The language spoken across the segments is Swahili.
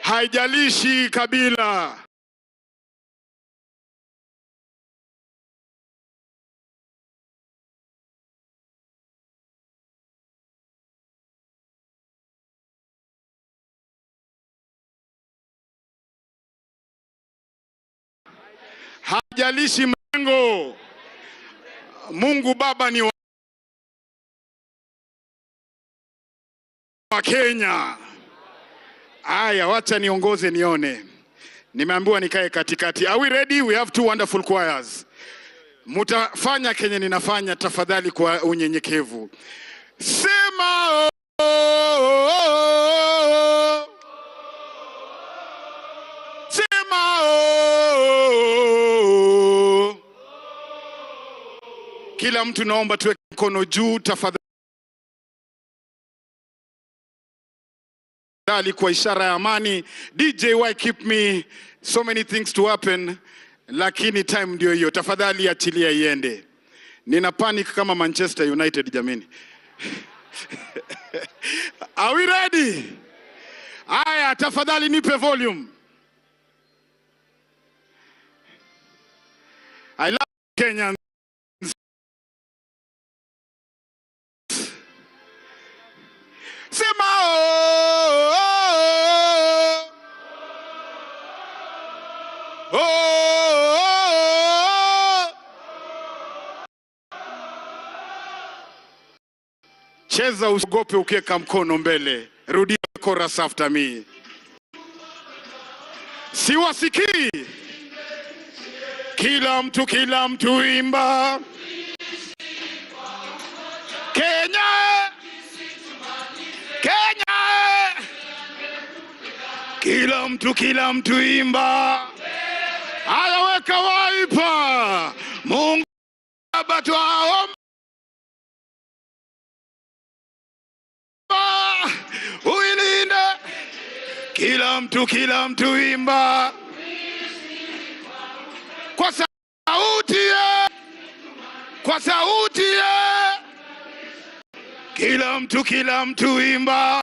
Haijalishi kabila. Haijalishi mrengo. Mungu Baba ni wa Kenya. Aya, wacha niongoze nione. Nimeambiwa nikae katikati. Are we ready? We have two wonderful choirs. Mutafanya kenye ninafanya tafadhali kwa unyenyekevu. Sema oh, oh, oh. Sema oh. Kila mtu naomba tuweke mkono juu tafadhali kwa ishara ya amani. DJ, why keep me so many things to happen, lakini time ndio hiyo. Tafadhali achilia iende. Nina panic kama Manchester United jamini. Are we ready? Aya, tafadhali nipe volume. I love Kenyans. Sema oh, oh, oh, oh. Cheza usiogope ukiweka mkono mbele. Rudia chorus after me. Siwasikii. Kila mtu imba. Kenya, Kenya. Kila mtu imba. Haya, weka waipa. Mungu Baba twaomba uilinde. Kila mtu imba kwa sauti ye, kwa sauti ye. Kila mtu imba.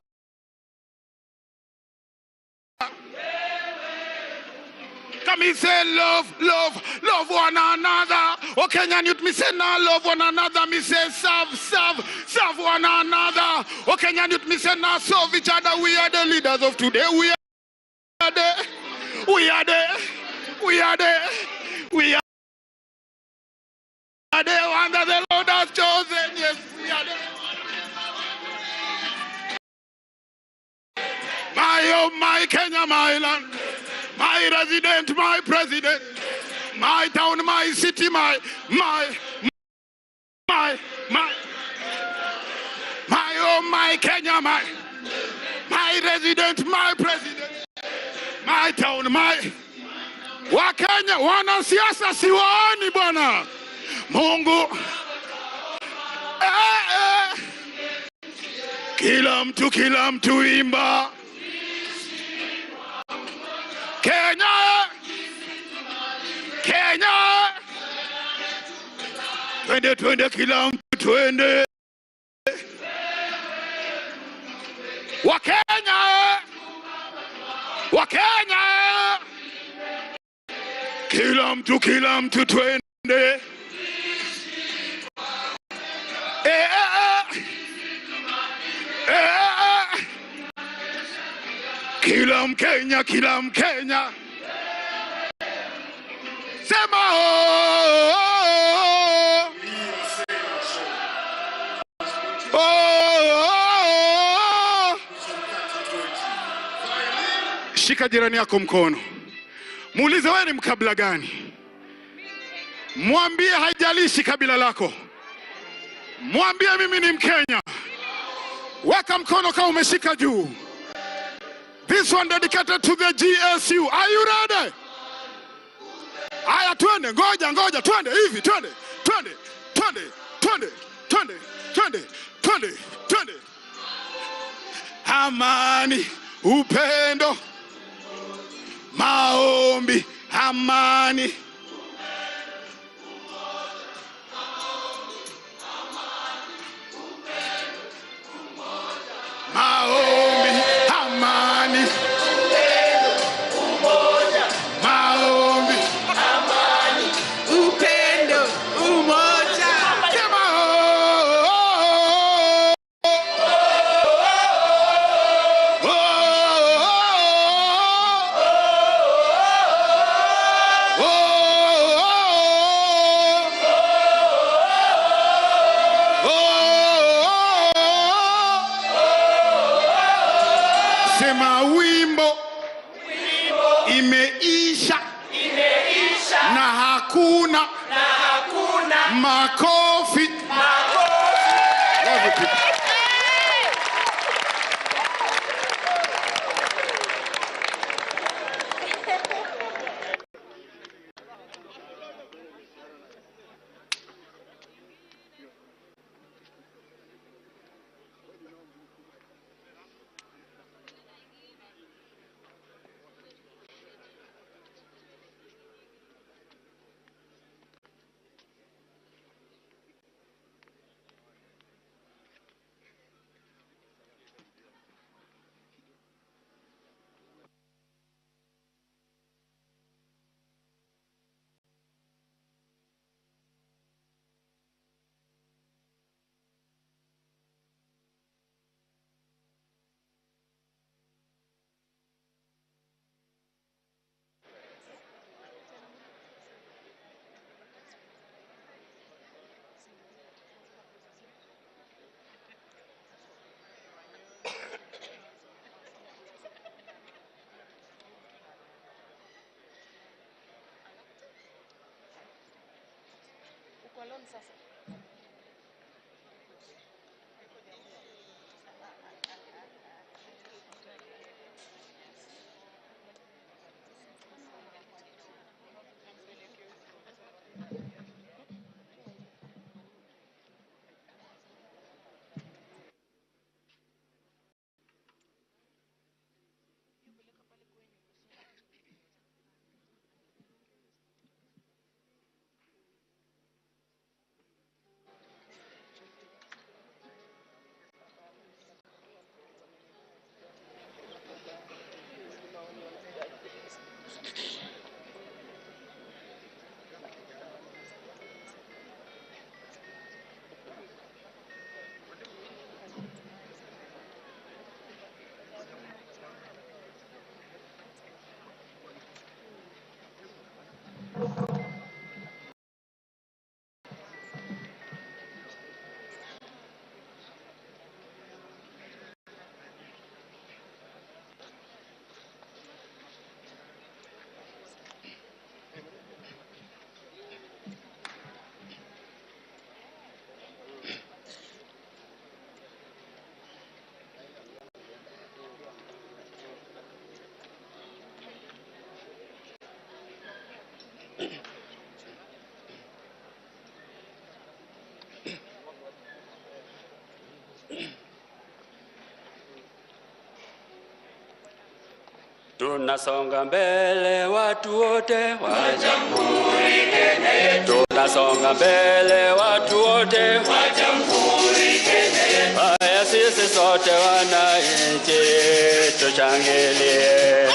Come me say love, love, love one another. Oh Kenyan youth, me say now love one another. Me say serve, serve, serve one another. Oh Kenyan youth, me say now serve each other. We are the leaders of today. We are the, we are the, we are the, we are the one that the Lord has chosen. Yes, we are the. My oh my Kenya, my land. My resident, my president, my town, my city, my, my, my, my, my, oh my Kenya, my resident, my president, my town, my. Wakenya, wanasiasa siwaoni bwana. Mungu. Eh, eh. Kila mtu imba. Kenya, Kenya, twende twende, kila mtu twende. Wakenya, Wakenya, kila mtu twende. Eh, eh, eh. Eh, eh. Kila Mkenya, kila Mkenya. Sema oh, oh, oh, oh. Shika jirani yako mkono. Muulize wewe ni mkabila gani? Mwambie haijalishi kabila lako. Mwambie mimi ni Mkenya. Weka mkono kama umeshika juu. This one dedicated to the GSU. Are you ready? Aya, twende, ngoja, ngoja, twende hivi, twende, twende, twende, twende, twende, twende, twende, twende. Amani, upendo, maombi, amani. Maombi, amani. Sema wimbo imeisha, na hakuna makofi. Love you people. Alone sasa. Tunasonga mbele watu wote wa Jamhuri Kenya yetu. Tunasonga mbele watu wote wa Jamhuri Kenya yetu. Haya sisi sote wananchi tushangilie.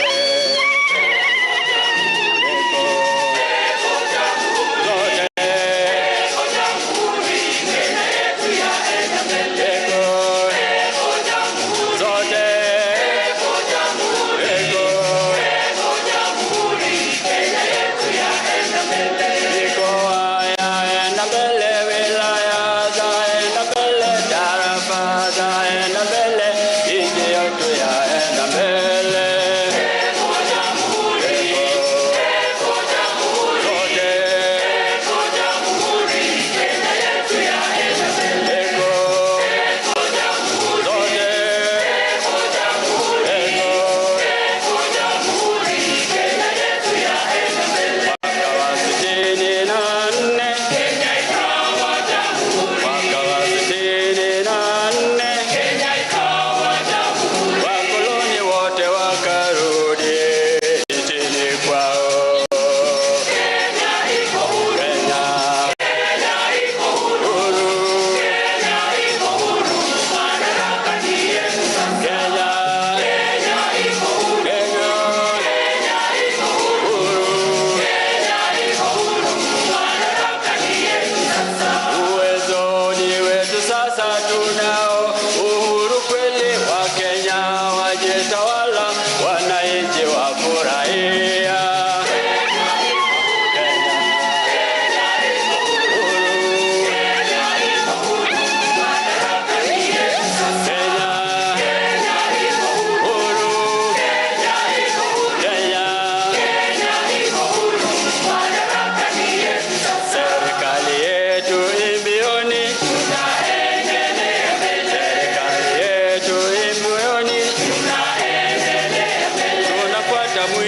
Mbele,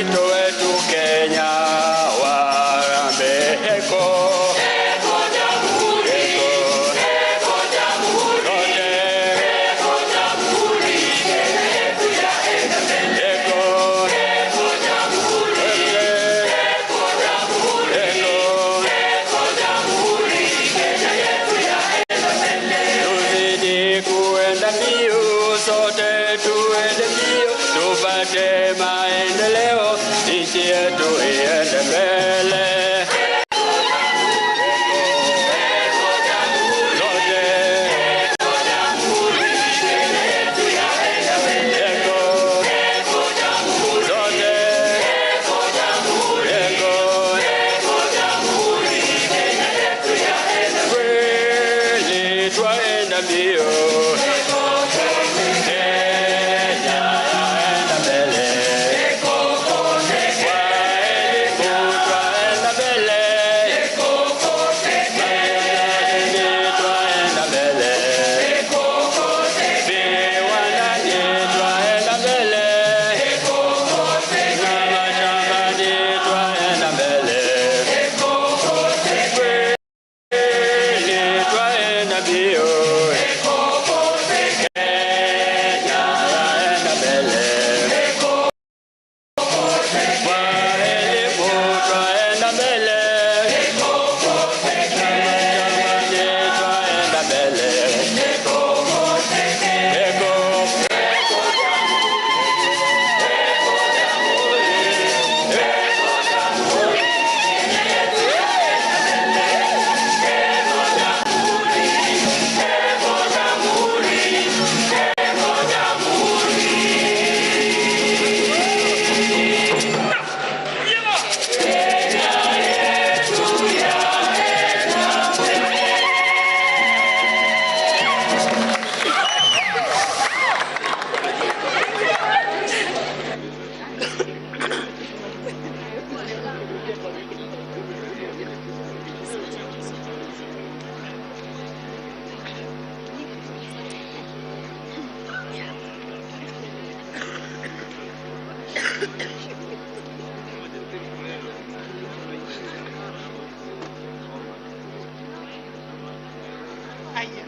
Wito wetu Kenya, warambe eko. Eko jamhuri, eko jamhuri, sote. Eko jamhuri, Kenya yetu yaenda mbele. Eko, eko jamhuri, eko jamhuri, eko, eko jamhuri, Kenya yetu yaenda mbele. Tuzidi kuenda mbio, sote tuende mbio, tupate maendeleo, nchi yetu iende mbele. Sote. Eko. Sote. Eko. Kweli twaenda mbio. Kenya yaenda mbele. Kwa elimu twaenda mbele. Madini twaenda mbele. Viwandani twaenda mbele. Na mashambani twaenda mbele. Kweli twaenda mbio. Kenya yaenda mbele. Kwa elimu twaenda mbele. Na mashambani twaenda mbele. Eko. Aya.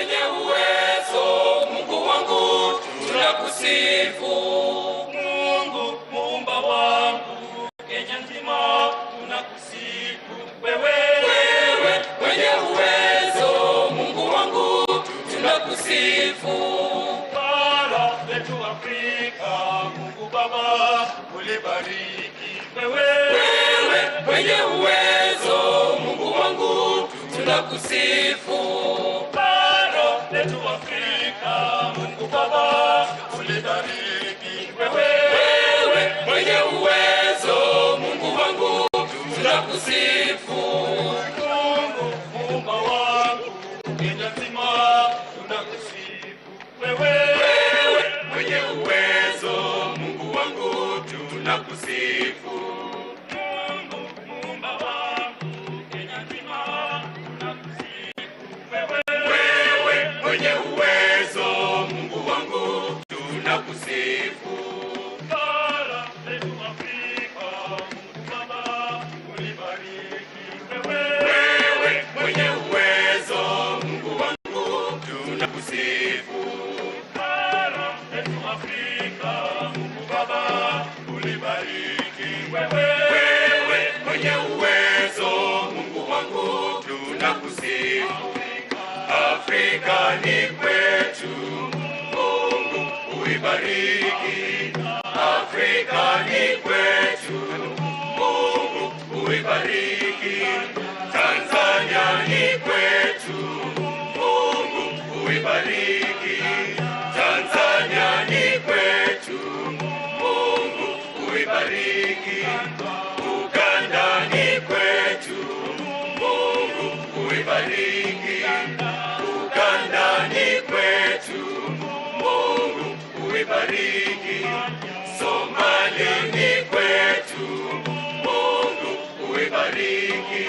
mwenye uwezo, Mungu wangu tunakusifu. Mungu muumba wangu, Kenya nzima tunakusifu wewe. Wewe mwenye uwezo, Mungu wangu tunakusifu. Bara letu Afrika, Mungu Baba ulibariki wewe. Wewe mwenye uwezo, Mungu wangu tunakusifu. Bara letu Afrika, Mungu Baba ulibariki wewe. Wewe mwenye uwezo, Mungu wangu tunakusifu. Mungu muumba wangu, Kenya nzima tunakusifu wewe. Wewe mwenye uwezo, Mungu wangu tunakusifu. Mungu muumba wangu, Kenya nzima tunakusifu wewe. Wewe mwenye uwezo, Mungu wangu tunakusifu. Bara letu Afrika, Mungu Baba ulibariki wewe. Wewe mwenye uwezo, Mungu wangu tunakusifu. Bara letu Afrika, Mungu Baba ulibariki wewe. Wewe mwenye uwezo, Mungu wangu tunakusifu. Afrika ni kwetu, Mungu uibariki. Afrika ni kwetu, Mungu uibariki. Tanzania ni kwetu, Mungu uibariki. Tanzania ni kwetu, Mungu uibariki. Uganda ni kwetu, Mungu uibariki. Uganda ni kwetu, Mungu uibariki. Somalia ni kwetu, Mungu uibariki.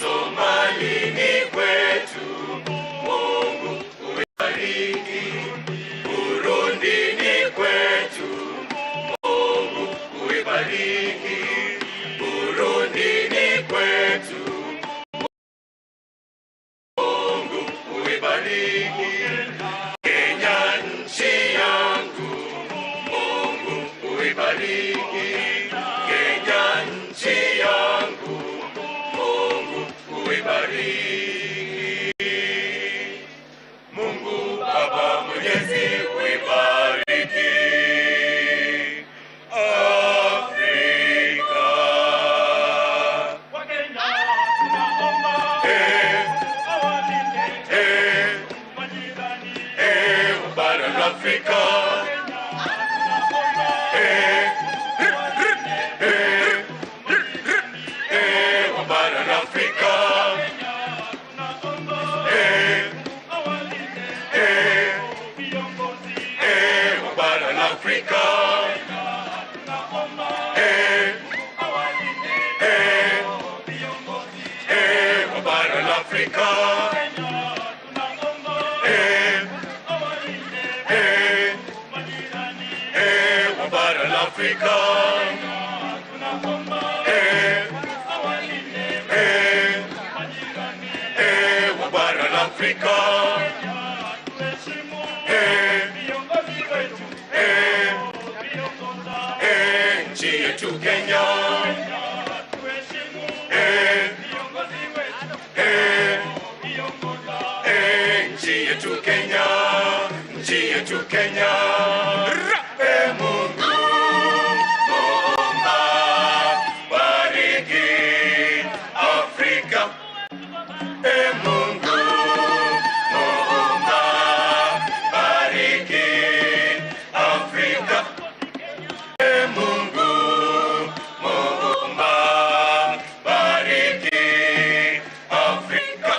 Somali ni kwetu, Mungu uibariki. Burundi ni kwetu, Mungu uibariki. Burundi ni kwetu, Mungu uibariki. Kenya nchi yangu, Mungu uibariki. Kenya nchi yangu, Mungu uibariki. Mungu Baba Mwenyezi uibariki Afrika. Wakenya tunaomba awalinde majirani. Bara la Afrika. Bara la Afrika. Bara la Afrika. Bara la Afrika. Bara la Afrika. Bara la Afrika. Nchi yetu Kenya. Nchi yetu Kenya, nchi yetu Kenya. Mungu Muumba, bariki Afrika. Mungu Muumba, bariki Afrika. Mungu Muumba, bariki Afrika.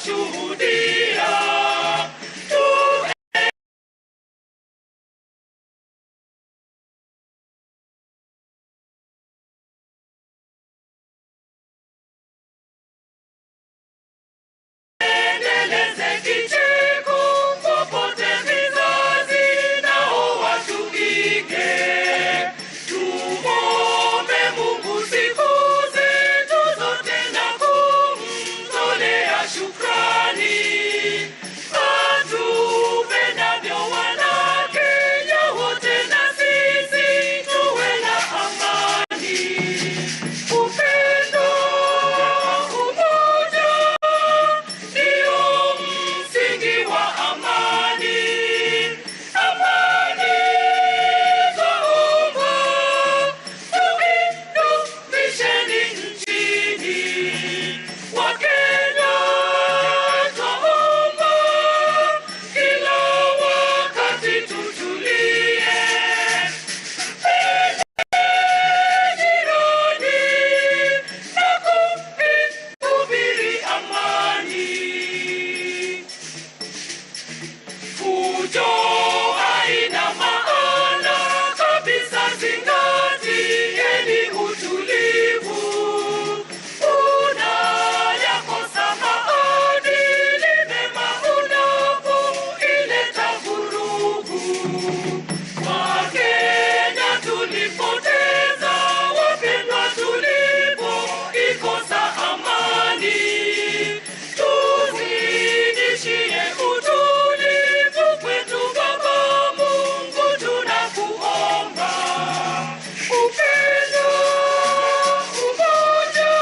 washuhudia. Tuendeleze kicheko popote, vizazi nao watuige. Tumuombe Mungu siku zetu zote na kumtolea shukrani. Atupendavyo wana Kenya wote, na sisi tuwe na amani. Upendo, umoja ndio msingi wa amani. Amani twaomba, tuidumisheni nchini. Wakenya twaomba, kila wakati tutulie. Mpende jirani na kuihubiri amani. Fujo haina maana kabisa, zingatieni utulivu. Unayakosa maadili mema unapoileta vurugu. Wakenya tulipoteza wapendwa, tulipoikosa amani. Tuzidishie utulivu kwetu, Baba Mungu tunakuomba. Upendo, umoja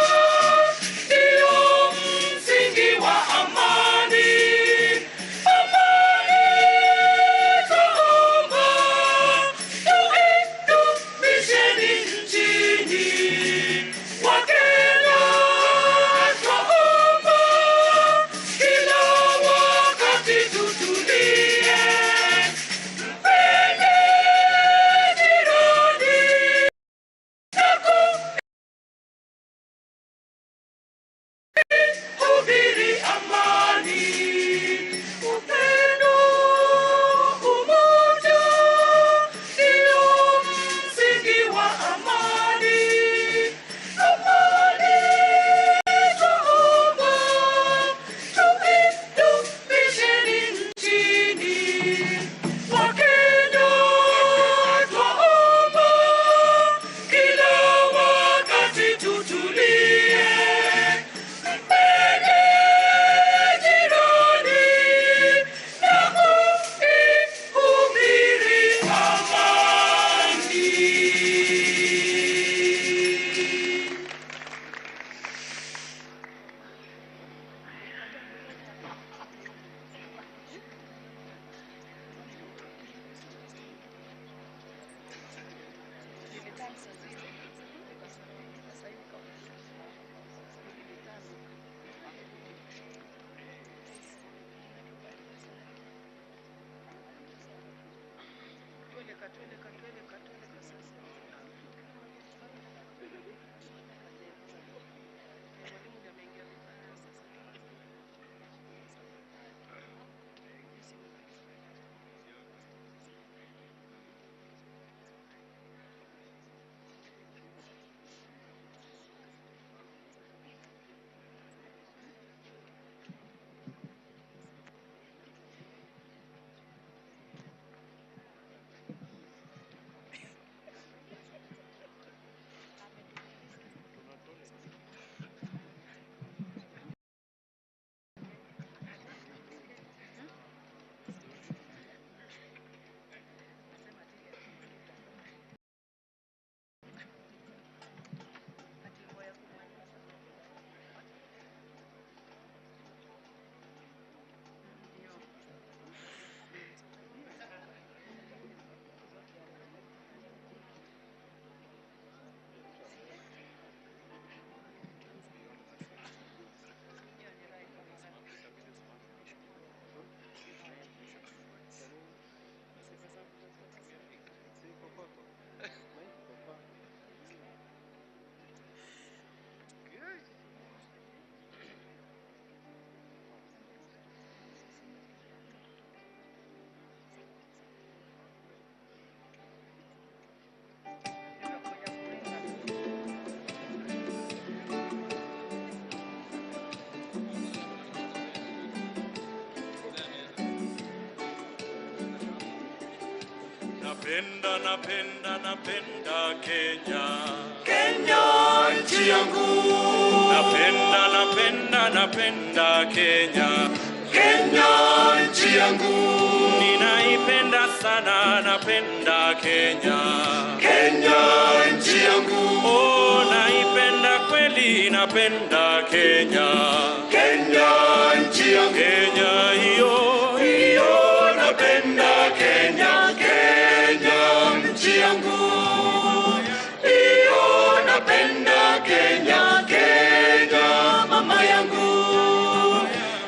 ndio msingi wa amani. Amani twaomba, tuidumisheni nchini. Wakenya twaomba, kila wakati tutulie. Mpende jirani na kuhubiri amani. Upendo, umoja ndio msingi wa amani. Amani twaomba, tuidumisheni nchini. Wakenya twaomba, kila wakati tutulie. Mpende jirani na kuihubiri amani. Napenda, napenda, napenda Kenya. Kenya nchi yangu. Napenda, napenda, napenda Kenya. Kenya nchi yangu. Ninaipenda sana, napenda Kenya. Kenya nchi yangu. Oh, naipenda kweli, napenda Kenya. Kenya nchi yangu. Kenya hiyo hiyo, napenda Kenya. Kenya nchi yangu. Hiyo napenda Kenya. Kenya mama yangu.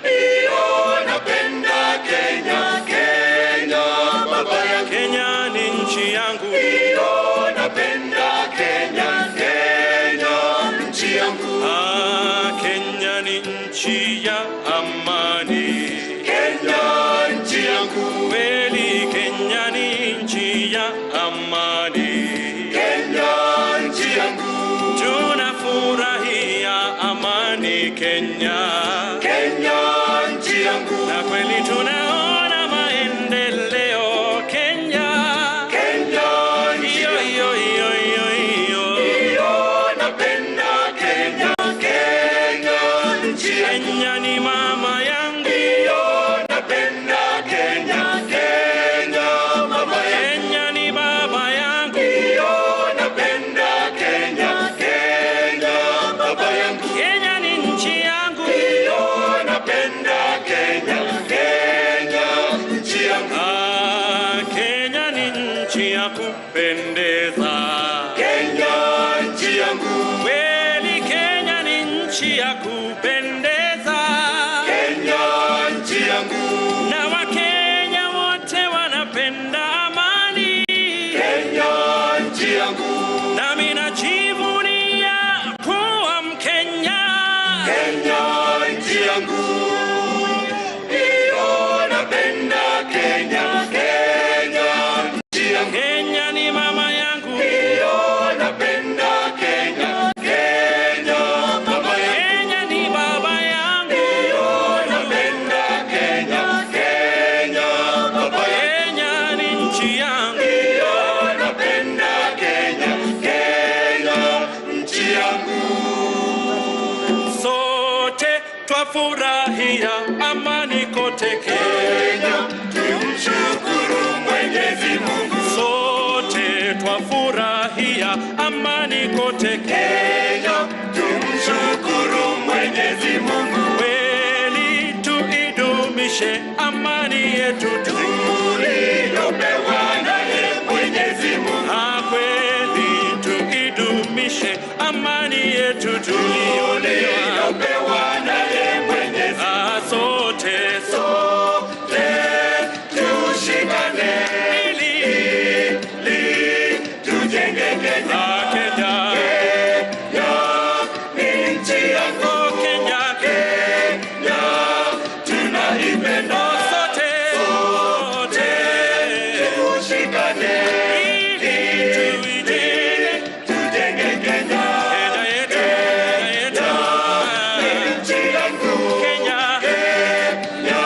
Hiyo napenda Kenya. Kenya baba yangu. Kenya ni nchi yangu. Hiyo napenda Kenya. Kenya nchi yangu. Ah, Kenya ni nchi ya amani. Kenya nchi yangu. Kweli Kenya ni nchi ya amani. Kenya nchi yangu. Tunafurahia amani Kenya. Kenya nchi yangu. Na kweli tunaona maendeleo Kenya. Kenya nchi Iyo, yangu. iyo, iyo, iyo, iyo. Hiyo napenda Kenya. Kenya nchi yangu. Kenya ni mama yangu. Hiyo napenda Kenya. Kenya mama yangu. Kenya ni baba yangu. Hiyo napenda Kenya. Kenya baba yangu. Kenya ni nchi yangu. Hiyo napenda Kenya. Kenya nchi yangu. Ah, Kenya ni nchi ya kupendeza. Kenya nchi yangu. Kweli Kenya ni nchi ya kupendeza. Kenya nchi yangu. Na Wakenya wote wanapenda amani. Kenya nchi yangu. Nami najivunia kuwa Mkenya. Kenya nchi yangu. Hiyo napenda Kenya. Kenya nchi yangu. Kenya ni mama yangu. Hiyo napenda Kenya. Kenya mama yangu. Kenya ni baba yangu. Hiyo napenda Kenya. Kenya baba yangu. Kenya ni nchi yangu. Hiyo napenda Kenya. Kenya nchi yangu. Sote twafurahia amani kote Kenya. Kenya tumshukuru Mwenyezi Mungu. Sote twafurahia amani kote Kenya. Kenya tumshukuru Mwenyezi Mungu. Kweli tuidumishe amani yetu tu. Tuliyopewa naye Mwenyezi Mungu. Ah, kweli tuidumishe amani yetu tuliyopewa. Tuliyopewa naye Mwenyezi. Ah, sote Sote tushikane ili ili tujenge Kenya. ah, Kenya, Kenya ni nchi yangu. oh, Kenya, Kenya tunaipenda. oh, sote sote Tushikane ili tuijenge tujenge Kenya. Kenya yetu, Kenya yetu, ah, Nchi yangu Kenya. Kenya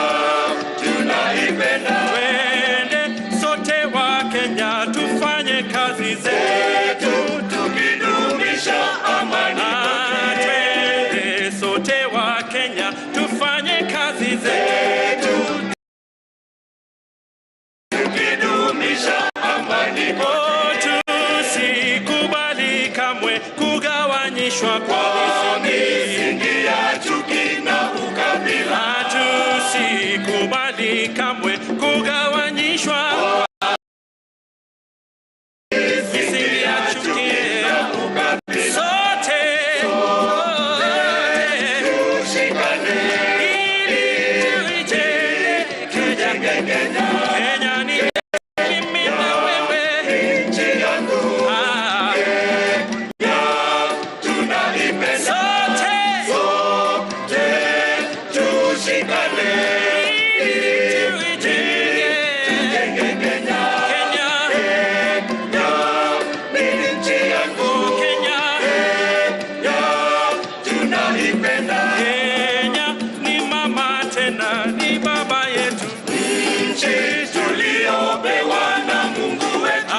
tunaipenda. Twende sote wa Kenya tufanye kazi zetu. Tukidumisha amani Ah, twende sote wa Kenya tufanye kazi zetu. Tukidumisha amani Oh, tusikubali kamwe kugawanyishwa kwa misingi. misingi ya chuki na ukabila. Ah, tusikubali kamwe kugawanyishwa kwa misingi ya chuki. Sote, sote Tushikane ili tuijenge Kenya. Kenya, Kenya ni mimi na wewe. nchi yangu Ah, tunaipenda. sote Sote tushikane ili tuijenge tujenge Kenya. Kenya. Kenya ni nchi yangu. Kenya, Kenya tunaipenda. Kenya ni mama tena ni baba yetu. Nchi tuliyopewa na Mungu wetu.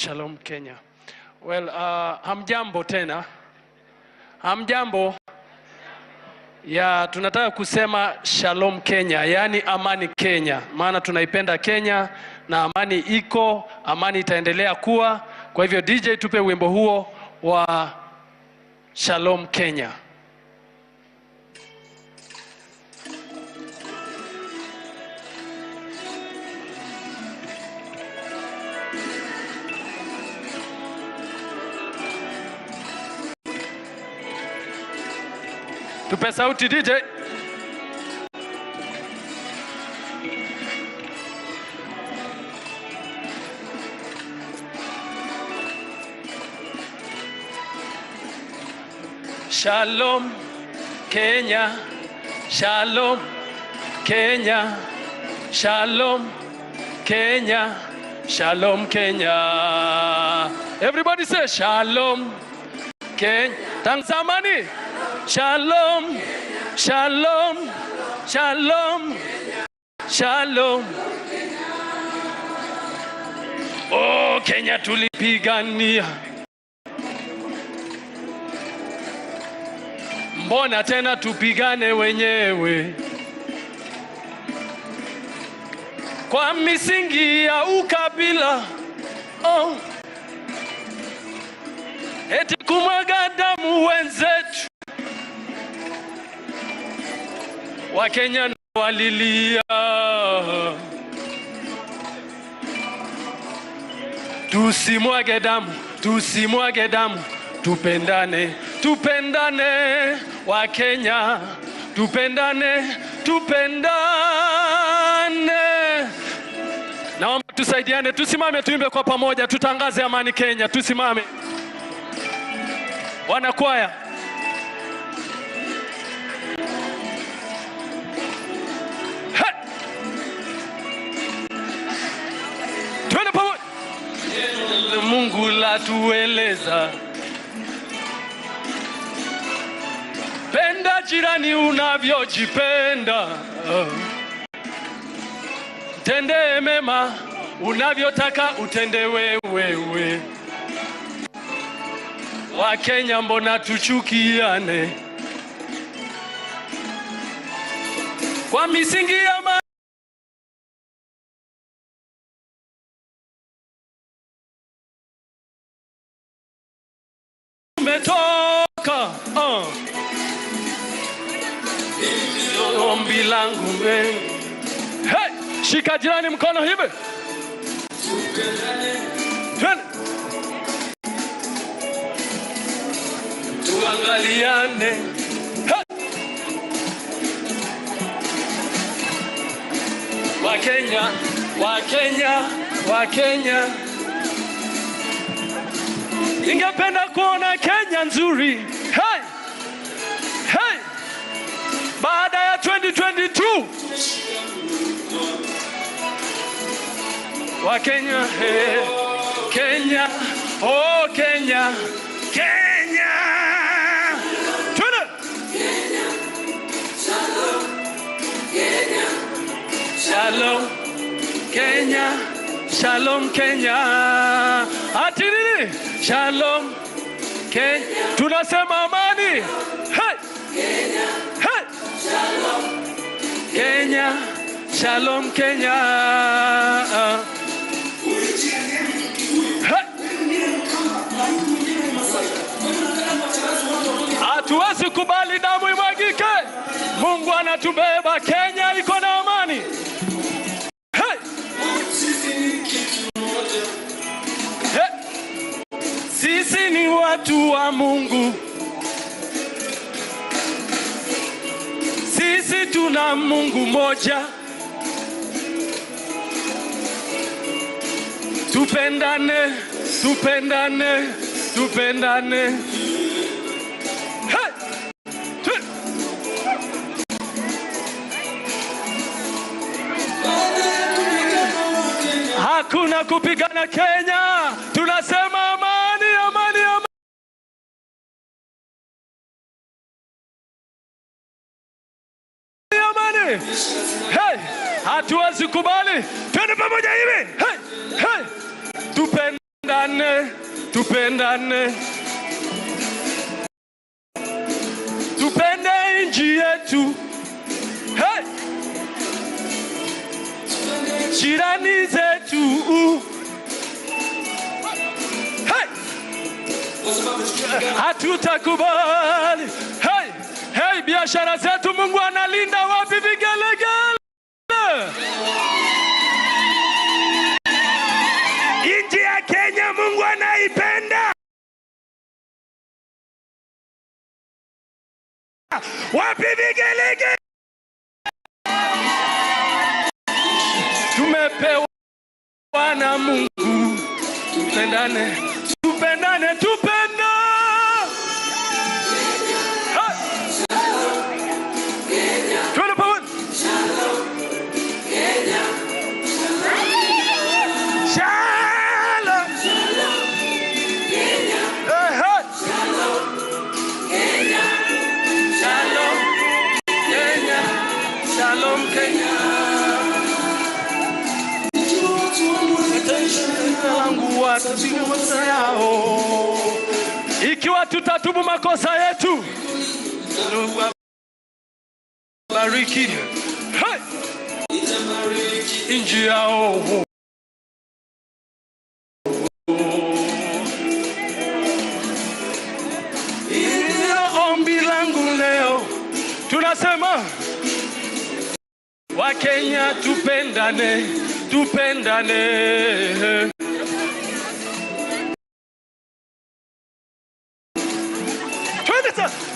Shalom Kenya. Well, hamjambo tena. Hamjambo. Ya, tunataka kusema Shalom Kenya, yaani amani Kenya. Maana tunaipenda Kenya na amani iko, amani itaendelea kuwa. Kwa hivyo DJ tupe wimbo huo wa Shalom Kenya. Tupe sauti DJ. Shalom Kenya, Shalom Kenya, Shalom Kenya, Shalom Kenya. Everybody say Shalom Kenya. Tangsamani. Shalom, Shalom, Shalom, Shalom. Oh, Kenya tulipigania. Mbona tena tupigane wenyewe? Kwa misingi ya ukabila. Oh. Eti kumwaga damu wenzetu. Wakenya walilia. Tusimwage damu, tusimwage damu, tupendane, tupendane Wakenya, tupendane, tupendane. Naomba tusaidiane, tusimame tuimbe kwa pamoja, tutangaze amani Kenya, tusimame. Wanakwaya. Twende pamoja. Mungu latueleza, penda jirani unavyojipenda, tende mema unavyotaka utendewe wewe. Wakenya mbona tuchukiane kwa misingi ya umetoka. Ombi langu hey, shika jirani mkono hivi. Twende. Tuangaliane. Hey. Wakenya, Wakenya, Wakenya. Ningependa kuona Kenya nzuri. Hey! Hey! Baada ya 2022. Wakenya, hey. Kenya, oh Kenya, Kenya. Twende! Kenya, Shalom, Kenya. Shalom, Kenya, Shalom Kenya. Ati nini? Shalom Kenya. Tunasema amani. Hey! Kenya. Hey! Shalom Kenya. Shalom Kenya. Hey! Hatuwezi kubali damu imwagike. Mungu anatubeba. Kenya iko na amani. Hey! Hey! Sisi ni watu wa Mungu. Sisi tuna Mungu moja. Tupendane, tupendane, tupendane. Hey! Hakuna kupigana Kenya. Tunasema amani, amani, amani. Amani. Hey, hatuwezi kubali. Twende pamoja hivi. Hey, hey. Tupendane. Tupendane, tupendane, tupende nchi yetu. Hey! Jirani zetu. Hey! Hatutakubali. Hey! Hey, biashara zetu Mungu analinda. Wapi vigelegele? Nchi ya Kenya Mungu anaipenda. Wapi vigelegele? Tumepewa na Mungu, tupendane, tupendane, tupenda. Hey! Twende pamoja. Shalom. Hey, hey. Shalom, Kenya. Shalom, Kenya. Langu watapiga makosa yao. Ikiwa tutatubu makosa yetu, Mungu bariki. Hey! Nchi yao. Ndio ombi langu leo, tunasema Wakenya tupendane, tupendane. Twende sasa.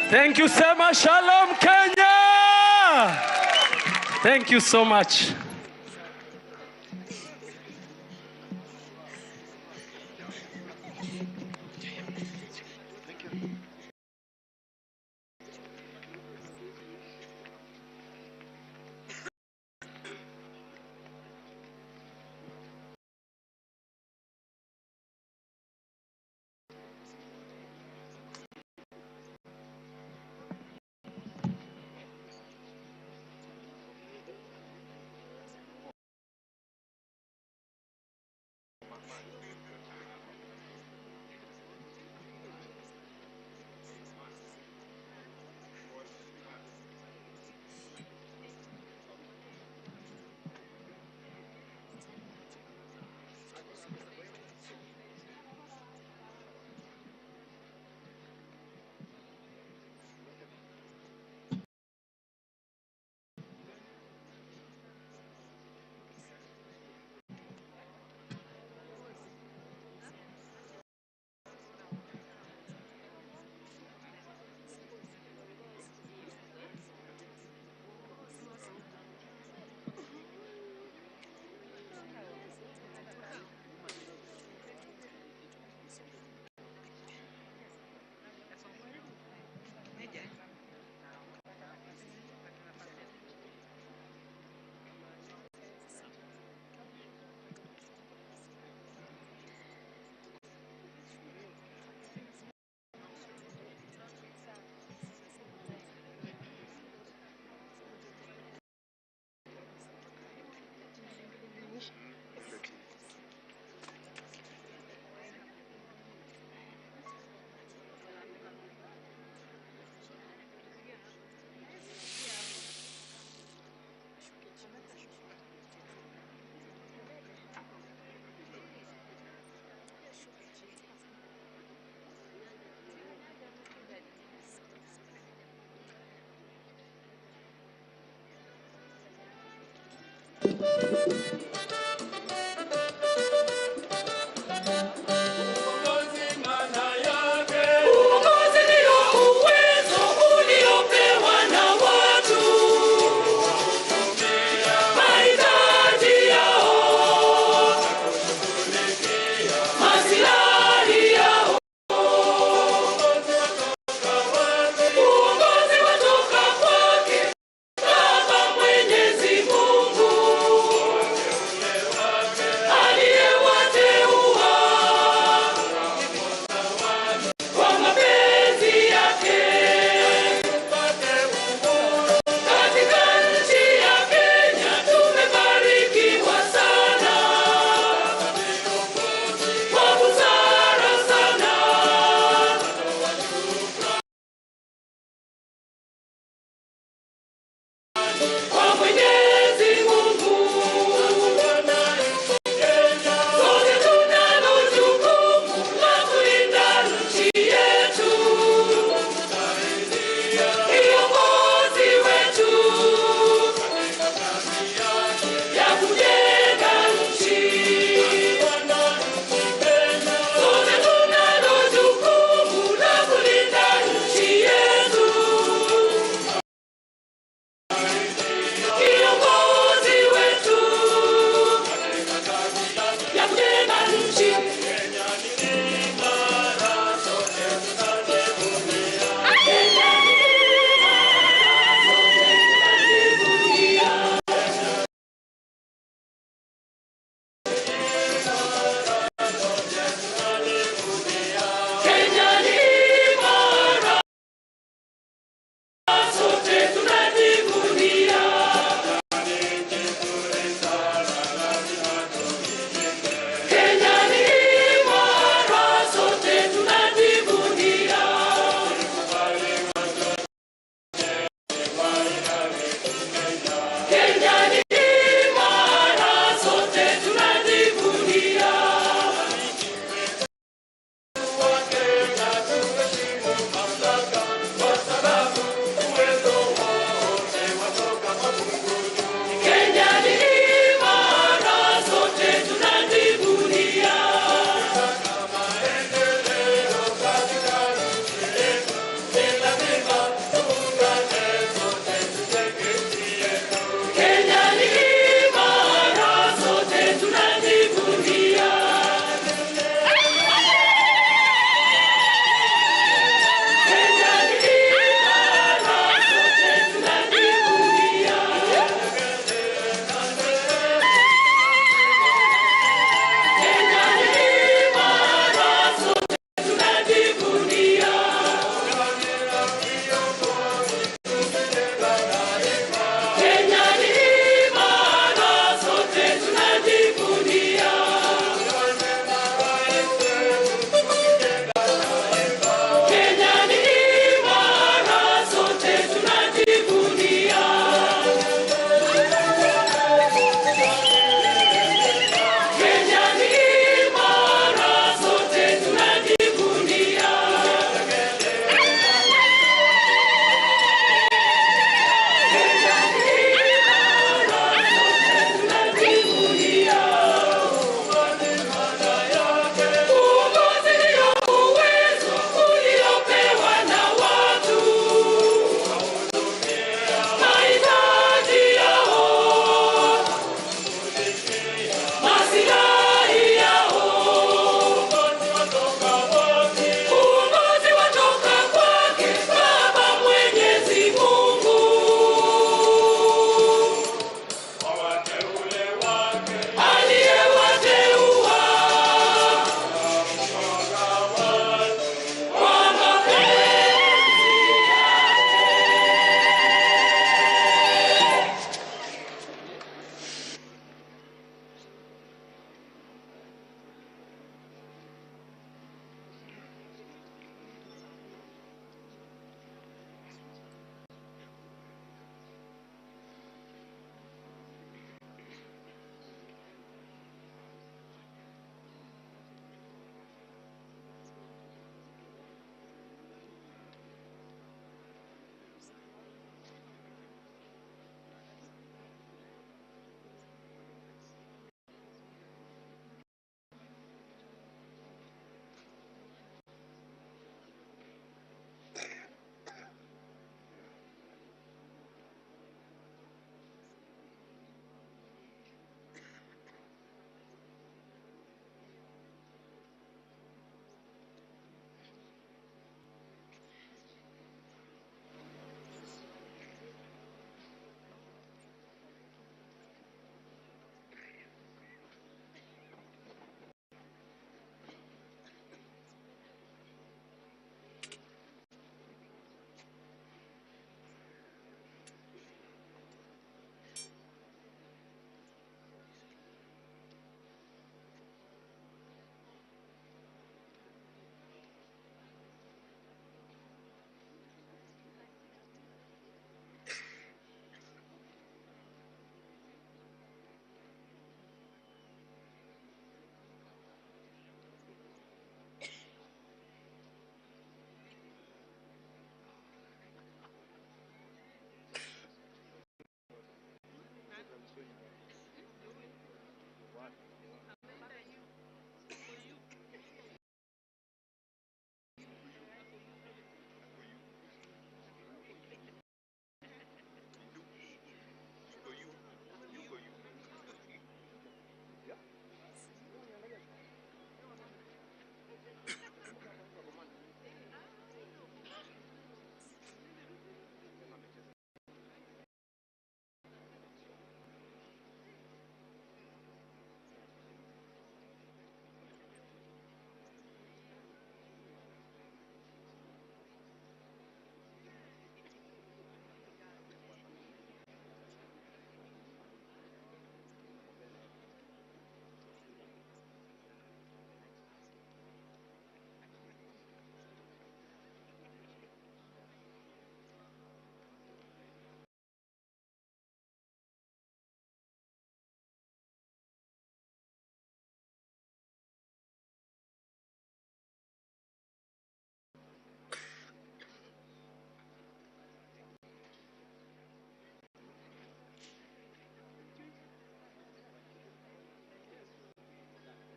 Thank you, sema shalom Kenya. Thank you so much.